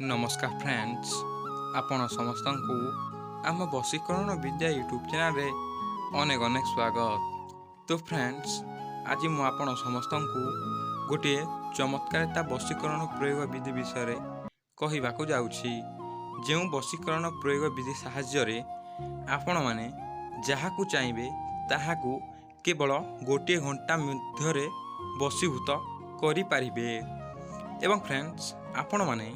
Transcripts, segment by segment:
ନମସ୍କାର ଫ୍ରେଣ୍ଡସ୍, ଆପଣ ସମସ୍ତଙ୍କୁ ଆମ ବଶୀକରଣ ବିଦ୍ୟା ୟୁଟ୍ୟୁବ୍ ଚ୍ୟାନେଲରେ ଅନେକ ଅନେକ ସ୍ୱାଗତ। ତ ଫ୍ରେଣ୍ଡସ୍, ଆଜି ମୁଁ ଆପଣ ସମସ୍ତଙ୍କୁ ଗୋଟିଏ ଚମତ୍କାରିତା ବଶୀକରଣ ପ୍ରୟୋଗ ବିଧି ବିଷୟରେ କହିବାକୁ ଯାଉଛି, ଯେଉଁ ବଶୀକରଣ ପ୍ରୟୋଗ ବିଧି ସାହାଯ୍ୟରେ ଆପଣମାନେ ଯାହାକୁ ଚାହିଁବେ ତାହାକୁ କେବଳ ଗୋଟିଏ ଘଣ୍ଟା ମଧ୍ୟରେ ବଶୀଭୂତ କରିପାରିବେ। ଏବଂ ଫ୍ରେଣ୍ଡସ୍, ଆପଣମାନେ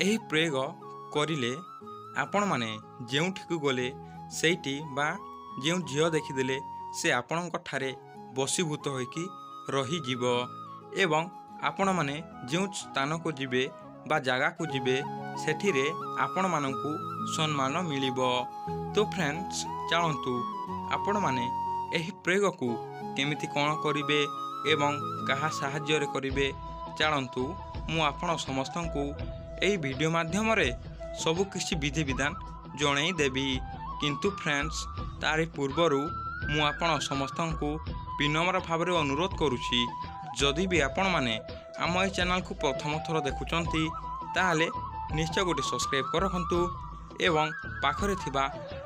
ଏହି ପ୍ରୟୋଗ କରିଲେ ଆପଣମାନେ ଯେଉଁଠିକୁ ଗଲେ ସେଇଠି ବା ଯେଉଁ ଝିଅ ଦେଖିଦେଲେ ସେ ଆପଣଙ୍କ ଠାରେ ବଶୀଭୂତ ହୋଇକି ରହିଯିବ ଏବଂ ଆପଣମାନେ ଯେଉଁ ସ୍ଥାନକୁ ଯିବେ ବା ଜାଗାକୁ ଯିବେ ସେଠିରେ ଆପଣମାନଙ୍କୁ ସମ୍ମାନ ମିଳିବ। ତ ଫ୍ରେଣ୍ଡସ୍, ଚାଲନ୍ତୁ ଆପଣମାନେ ଏହି ପ୍ରୟୋଗକୁ କେମିତି କ'ଣ କରିବେ ଏବଂ କାହା ସାହାଯ୍ୟରେ କରିବେ, ଚାଲନ୍ତୁ ମୁଁ ଆପଣ ସମସ୍ତଙ୍କୁ ଏହି ଭିଡ଼ିଓ ମାଧ୍ୟମରେ ସବୁକିଛି ବିଧିବିଧାନ ଜଣାଇ ଦେବି। କିନ୍ତୁ ଫ୍ରେଣ୍ଡସ୍, ତାରି ପୂର୍ବରୁ ମୁଁ ଆପଣ ସମସ୍ତଙ୍କୁ ବିନମ୍ର ଭାବରେ ଅନୁରୋଧ କରୁଛି, ଯଦି ବି ଆପଣମାନେ ଆମ ଏହି ଚ୍ୟାନେଲକୁ ପ୍ରଥମ ଥର ଦେଖୁଛନ୍ତି ତାହେଲେ ନିଶ୍ଚୟ ଗୋଟେ ସବସ୍କ୍ରାଇବ୍ କରି ରଖନ୍ତୁ ଏବଂ ପାଖରେ ଥିବା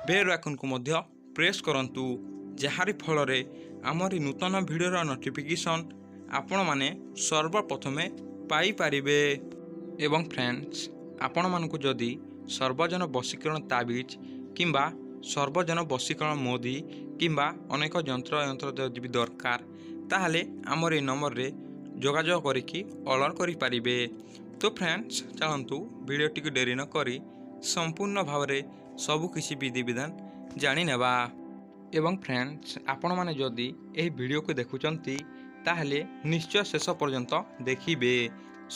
ବେଲ୍ ଆଇକନ୍କୁ ମଧ୍ୟ ପ୍ରେସ୍ କରନ୍ତୁ, ଯାହାରି ଫଳରେ ଆମରି ନୂତନ ଭିଡ଼ିଓର ନୋଟିଫିକେସନ୍ ଆପଣମାନେ ସର୍ବପ୍ରଥମେ ପାଇପାରିବେ। ଏବଂ ଫ୍ରେଣ୍ଡସ୍, ଆପଣମାନଙ୍କୁ ଯଦି ସର୍ବଜନ ବଶୀକରଣ ତାବିଜ କିମ୍ବା ସର୍ବଜନ ବଶୀକରଣ ମୋଦି କିମ୍ବା ଅନେକ ଯନ୍ତ୍ର ଯଦି ବି ଦରକାର, ତାହେଲେ ଆମର ଏହି ନମ୍ବରରେ ଯୋଗାଯୋଗ କରିକି ଅର୍ଡ଼ର କରିପାରିବେ। ତ ଫ୍ରେଣ୍ଡସ୍, ଚାଲନ୍ତୁ ଭିଡ଼ିଓଟିକୁ ଡେରି ନ କରି ସମ୍ପୂର୍ଣ୍ଣ ଭାବରେ ସବୁକିଛି ବିଧିବିଧାନ ଜାଣିନେବା। ଏବଂ ଫ୍ରେଣ୍ଡସ୍, ଆପଣମାନେ ଯଦି ଏହି ଭିଡ଼ିଓକୁ ଦେଖୁଛନ୍ତି ତାହେଲେ ନିଶ୍ଚୟ ଶେଷ ପର୍ଯ୍ୟନ୍ତ ଦେଖିବେ।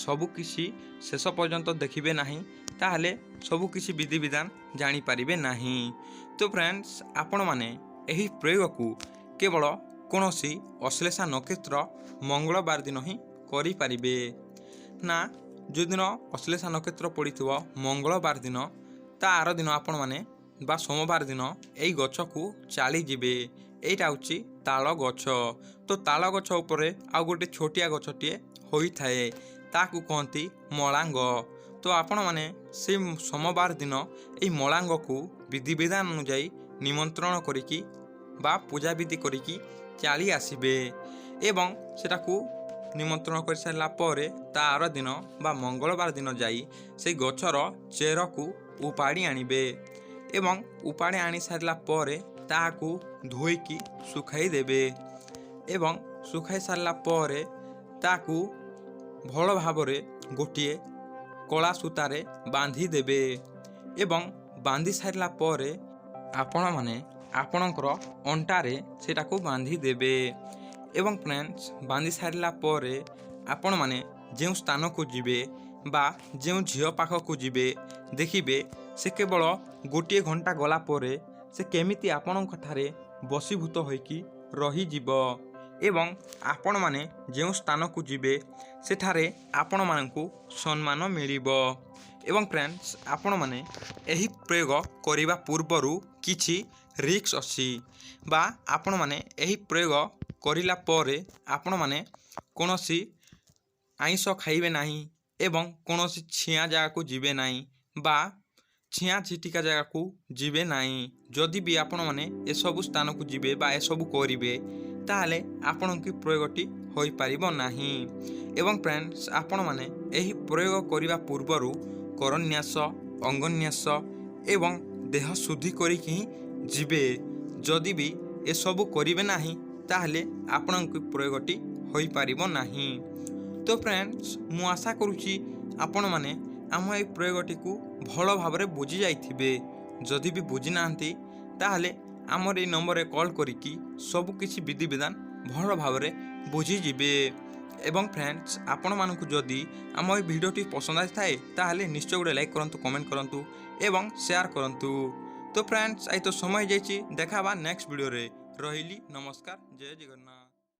ସବୁକିଛି ଶେଷ ପର୍ଯ୍ୟନ୍ତ ଦେଖିବେ ନାହିଁ ତାହେଲେ ସବୁକିଛି ବିଧିବିଧାନ ଜାଣିପାରିବେ ନାହିଁ। ତ ଫ୍ରେଣ୍ଡସ୍, ଆପଣମାନେ ଏହି ପ୍ରୟୋଗକୁ କେବଳ କୌଣସି ଅଶ୍ଳେଷା ନକ୍ଷତ୍ର ମଙ୍ଗଳବାର ଦିନ ହିଁ କରିପାରିବେ ନା। ଯେଉଁଦିନ ଅଶ୍ଳେଷା ନକ୍ଷତ୍ର ପଡ଼ିଥିବ ମଙ୍ଗଳବାର ଦିନ, ତା ଆର ଦିନ ଆପଣମାନେ ବା ସୋମବାର ଦିନ ଏଇ ଗଛକୁ ଚାଲିଯିବେ। ଏଇଟା ହେଉଛି ତାଳ ଗଛ। ତ ତାଳ ଗଛ ଉପରେ ଆଉ ଗୋଟେ ଛୋଟିଆ ଗଛଟିଏ ହୋଇଥାଏ, ତାକୁ କହନ୍ତି ମଳାଙ୍ଗ। ତ ଆପଣମାନେ ସେଇ ସୋମବାର ଦିନ ଏଇ ମଳାଙ୍ଗକୁ ବିଧିବିଧାନ ଅନୁଯାୟୀ ନିମନ୍ତ୍ରଣ କରିକି ବା ପୂଜାବିଧି କରିକି ଚାଲି ଆସିବେ ଏବଂ ସେଟାକୁ ନିମନ୍ତ୍ରଣ କରିସାରିଲା ପରେ ତା ଆର ଦିନ ବା ମଙ୍ଗଳବାର ଦିନ ଯାଇ ସେଇ ଗଛର ଚେରକୁ ଉପାଡ଼ି ଆଣିବେ ଏବଂ ଉପାଡ଼ି ଆଣି ସାରିଲା ପରେ ତାହାକୁ ଧୋଇକି ଶୁଖାଇ ଦେବେ ଏବଂ ଶୁଖାଇ ସାରିଲା ପରେ ତାକୁ ଭଲ ଭାବରେ ଗୋଟିଏ କଳା ସୂତାରେ ବାନ୍ଧି ଦେବେ ଏବଂ ବାନ୍ଧି ସାରିଲା ପରେ ଆପଣମାନେ ଆପଣଙ୍କର ଅଣ୍ଟାରେ ସେଟାକୁ ବାନ୍ଧି ଦେବେ। ଏବଂ ଫ୍ରେଣ୍ଡସ୍, ବାନ୍ଧି ସାରିଲା ପରେ ଆପଣମାନେ ଯେଉଁ ସ୍ଥାନକୁ ଯିବେ ବା ଯେଉଁ ଝିଅ ପାଖକୁ ଯିବେ, ଦେଖିବେ ସେ କେବଳ ଗୋଟିଏ ଘଣ୍ଟା ଗଲା ପରେ ସେ କେମିତି ଆପଣଙ୍କ ଠାରେ ବଶୀଭୂତ ହୋଇକି ରହିଯିବ ଏବଂ ଆପଣମାନେ ଯେଉଁ ସ୍ଥାନକୁ ଯିବେ ସେଠାରେ ଆପଣମାନଙ୍କୁ ସମ୍ମାନ ମିଳିବ। ଏବଂ ଫ୍ରେଣ୍ଡସ୍, ଆପଣମାନେ ଏହି ପ୍ରୟୋଗ କରିବା ପୂର୍ବରୁ କିଛି ରିସ୍କ ଅଛି ବା ଆପଣମାନେ ଏହି ପ୍ରୟୋଗ କରିଲା ପରେ ଆପଣମାନେ କୌଣସି ଆଇଁଷ ଖାଇବେ ନାହିଁ ଏବଂ କୌଣସି ଛିଆଁ ଜାଗାକୁ ଯିବେ ନାହିଁ ବା ଛିଆଁ ଝିଟିକା ଜାଗାକୁ ଯିବେ ନାହିଁ। ଯଦି ବି ଆପଣମାନେ ଏସବୁ ସ୍ଥାନକୁ ଯିବେ ବା ଏସବୁ କରିବେ ତାହେଲେ ଆପଣଙ୍କ ପ୍ରୟୋଗଟି ହୋଇପାରିବ ନାହିଁ। ଏବଂ ଫ୍ରେଣ୍ଡସ୍, ଆପଣମାନେ ଏହି ପ୍ରୟୋଗ କରିବା ପୂର୍ବରୁ କରନ୍ୟାସ, ଅଙ୍ଗନ୍ୟାସ ଏବଂ ଦେହ ଶୁଦ୍ଧି କରିକି ହିଁ ଯିବେ। ଯଦି ବି ଏସବୁ କରିବେ ନାହିଁ ତାହେଲେ ଆପଣଙ୍କ ପ୍ରୟୋଗଟି ହୋଇପାରିବ ନାହିଁ। ତ ଫ୍ରେଣ୍ଡସ୍, ମୁଁ ଆଶା କରୁଛି ଆପଣମାନେ ଆମ ଏହି ପ୍ରୟୋଗଟିକୁ ଭଲ ଭାବରେ ବୁଝି ଯାଇଥିବେ। ଯଦି ବି ବୁଝିନାହାନ୍ତି ତାହେଲେ ଆମର ଏଇ ନମ୍ବରରେ କଲ୍ କରିକି ସବୁକିଛି ବିଧିବିଧାନ ଭଲ ଭାବରେ ବୁଝିଯିବେ। ଏବଂ ଫ୍ରେଣ୍ଡସ୍, ଆପଣମାନଙ୍କୁ ଯଦି ଆମ ଏହି ଭିଡ଼ିଓଟି ପସନ୍ଦ ଆସିଥାଏ ତାହେଲେ ନିଶ୍ଚୟ ଗୋଟେ ଲାଇକ୍ କରନ୍ତୁ, କମେଣ୍ଟ କରନ୍ତୁ ଏବଂ ସେୟାର କରନ୍ତୁ। ତ ଫ୍ରେଣ୍ଡସ୍, ଆଜି ତ ସମୟ ହେଇଯାଇଛି, ଦେଖା ହେବା ନେକ୍ସଟ ଭିଡ଼ିଓରେ। ରହିଲି, ନମସ୍କାର, ଜୟ ଜଗନ୍ନାଥ।